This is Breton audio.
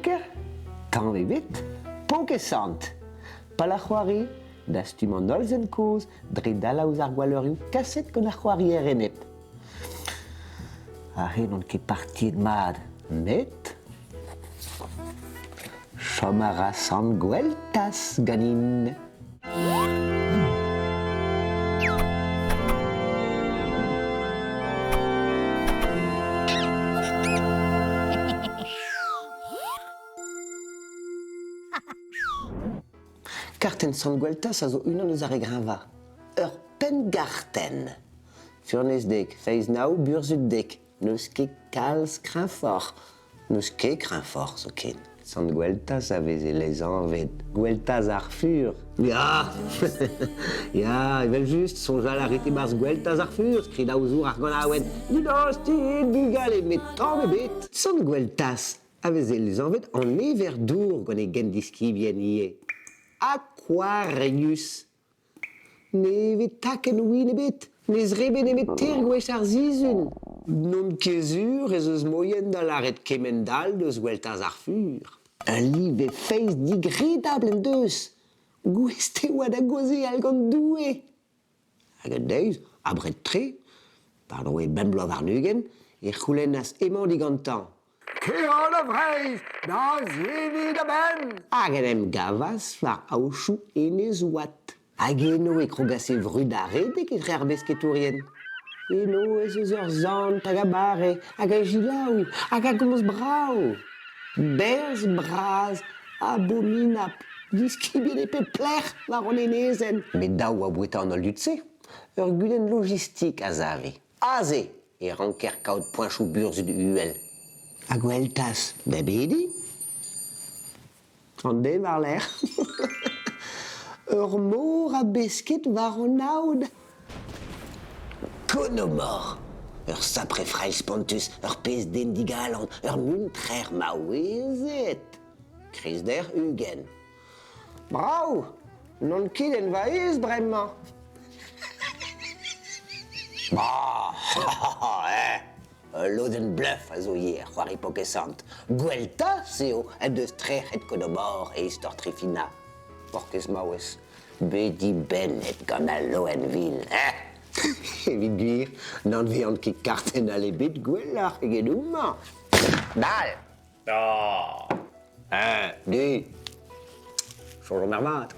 Poker? Tamm ebet. Pokesant. Pal ar c'hoari, dastum an holl zen kozh dre dalañ ouzh ar gwalleurioù kaset gant ar c'hoarier enep. Aze n'on ket partiet mat, met chom a ra Sant Gweltaz ganin. Kartenn Sant Gweltaz a zo unan eus ar re greñvañ. Ur penngartenn. Furnez dek, feiz nav, burzhud dek. N'eus ket kalz kreñfoc'h. N'eus ket kreñfoc'h zoken. Sant Gweltaz a veze lesanvet Gweltaz ar Fur. Ya, ya, evel-just, soñjal a rit e-barzh Gweltaz ar Fur, skridaozour ar ganaouenn Didostit, bugale, met tamm ebet. Sant Gweltaz a veze lesanvet an ever-dour gant e gendiskibien ivez. Aquarius. Ne vez takenn win ebet, ne zrebe nemet teir gwech ar sizhun. N'on ket sur ez eus moaien da lâret kemend-all deus Gweltaz ar Fur. Ul live feiz digredabl en deus. Gouest e oa da gaozeal gant Doue. Hag un deiz, abred-tre, war-dro e bemp bloaz warn-ugent, e c'houlennas hemañ digantañ Keol a Vreizh, da zeviñ da benn! Hag en em gavas war aochoù Enez-Houad. Hag eno e krogas e vrud da redek etre ar besketourien. Eno ez eus ur sant hag a bare, hag a selaou, hag a gomz brav. Berzh bras, abominapl, diskibien e pep lec'h war an enezenn. Met dav oa boueta an holl dud-se. Ur gudenn lojistik a save. Aze e ranker kaout poeñchoù burzhud uhel. Ha Gweltaz da bediñ? An deiz war-lerc'h. Ur mor a besked war an aod. Konomor, ur sapre frailh spontus, ur pezh den digalon, ur muntrer maouezed. Krizder 20. Brav! N'on ket en va aes bremañ. Bah eh Ul lodenn bluff a zo ivez er c'hoari Pokesant. Gweltaz eo en deus trec'het Konomor e istor Trifina. Porkez maouez, bet dibennet gant al loen vil. Eh Evit gwir, n'anvean ket kartenn all ebet gwelloc'h eget homañ. Dal! Ah! Eh, di! Soñjomp ervat.